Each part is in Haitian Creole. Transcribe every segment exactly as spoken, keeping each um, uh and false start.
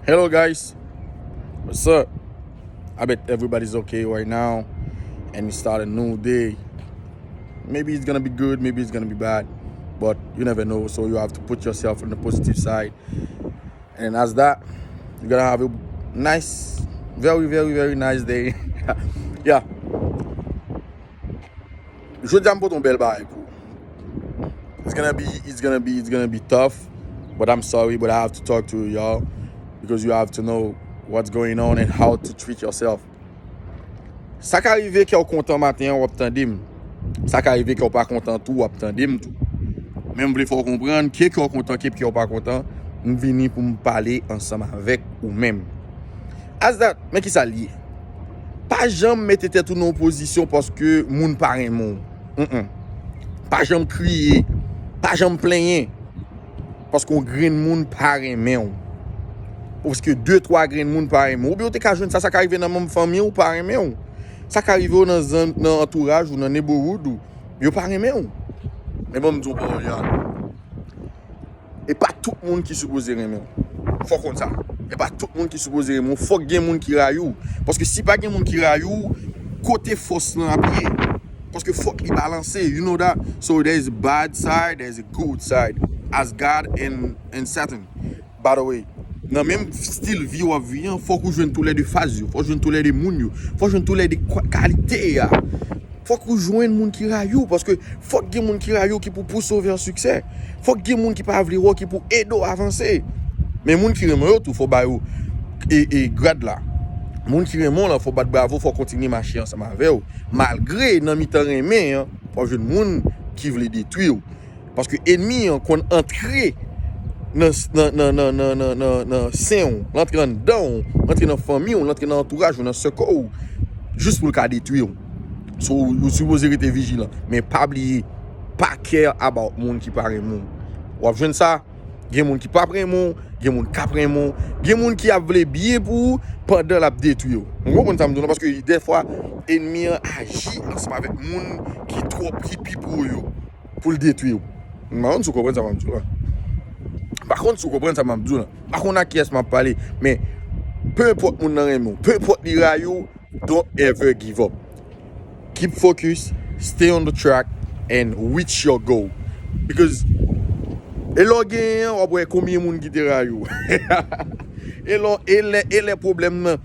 Hello, guys. What's up? I bet everybody's okay right now and you start a new day. Maybe it's gonna be good, maybe it's gonna be bad, but you never know. So you have to put yourself on the positive side. And as that, you're gonna have a nice, very, very, very nice day. Yeah. Jodi a m pote yon bèl bagay pou ou. It's gonna be, it's gonna be, it's gonna be tough, but I'm sorry, but I have to talk to y'all because you have to know what's going on and how to treat yourself. Sa ka rive ke w kontan maten an, w ap tande m. Sa ka rive ke w pa kontan tou, w ap tande m tou. Men m vle fè w konprann, ke ke w kontan, ke ke w pa kontan, m vini pou m pale ansanm avèk ou menm. As that, men ki sa l ye? Pa janm mete tèt ou nan yon pozisyon paske moun pa renmen w. Mm-mm. Pa janm kriye. Pa janm plenyen. Paske yon grenn moun pa renmen w. Paske de, twa grenn moun pa renmen w. Oubyen ou te ka jwenn sa, sa ka rive nan manm fanmi w pa renmen w. Sa ka rive w nan, zan, nan antouraj ou, nan neighborhood ou. Yo pa renmen w. Men ban m di w pawòl, Yann. E pa tout moun ki sipoze renmen w. Fò w konn sa. E pa tout moun ki sipoze renmen w. Fòk gen moun ki rayi w. Paske si pa gen moun ki rayi w, kote fòs lan ap ye? Paske fòk li balanse, you know that? So there is a bad side, there is a good side. As God and, and Satan. By the way, nan menm stil vi w ap viv an, fòk ou jwenn toulède faz yo. Fòk ou jwenn toulède moun yo. Fòk ou jwenn toulède kwa-, kalite a. Fòk ou jwenn moun ki rayi w, paske fòk gen moun ki rayi w ki pou pouse w vè siksè. Fòk gen moun ki pa vle wè w ki pou ede w avanse. Men moun ki renmen w yo tou, fò w ba yo e, e grad la. Moun ki renmen w lan, fò w bat bravo, fò w kontinye mache ansanm avè w. Malgre nan mitan renmen an, w ap jwenn moun ki vle detwi w. Paske ènmi an konn antre nan, nan, nan sen w, l antre anndan w, l antre nan fanmi w, l antre nan antouraj ou, nan sèkèl ou, jis pou l ka detwi w. So, ou sipoze rete vijilan. Men pa bliye, pa care about moun ki pa renmen w. W ap jwenn sa, gen moun ki p ap renmen w, gen moun k ap renmen w, gen moun ki ap vle byen pou ou pandan l ap detwi w. Ou konprann sa m di w lan? Paske dèfwa, ènmi an aji ansanm avèk moun ki twò, ki pi pwo yo pou l detwi w. M pa konn si w konprann sa m ap di w lan. M pa konn si w konprann sa m ap di w lan. M pa konn ak kiyès m ap pale, men peu importe moun nan renmen w, peu importe li rayi w, don't ever give up. Keep focus, stay on the track, and reach your goal. Because e lè w genyen an, w ap wè konbyen moun ki te rayi w. E lè, e lè, e lè pwoblèm nan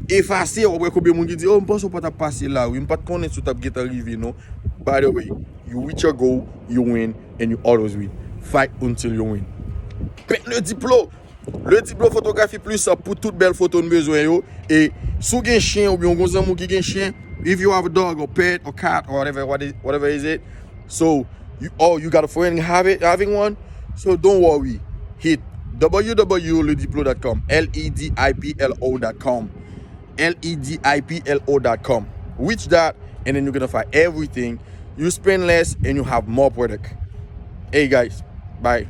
efase, w ap wè konbyen moun ki di, "Oh, m panse w pa t ap pase la, wi. M pa t konnen si w t ap gentan rive, non." By the way, you reach your goal, you win, and you always win. Fight until you win. Pent Le Diplo, Le Diplo Fotografi Plis pou tout bèl foto n bezwen yo. E si w gen chen oubyen w gon zanmi w ki gen chen, if you have a dog or pet or cat or whatever, what is, whatever is it, so you, or you got a friend have it, having one, so don't worry. Hit w w w lediplo dot com, L E D I P L O dot com. L E D I P L O dot com. Reach that, and then you're gonna find everything. You spend less and you have more product. Hey guys, bye.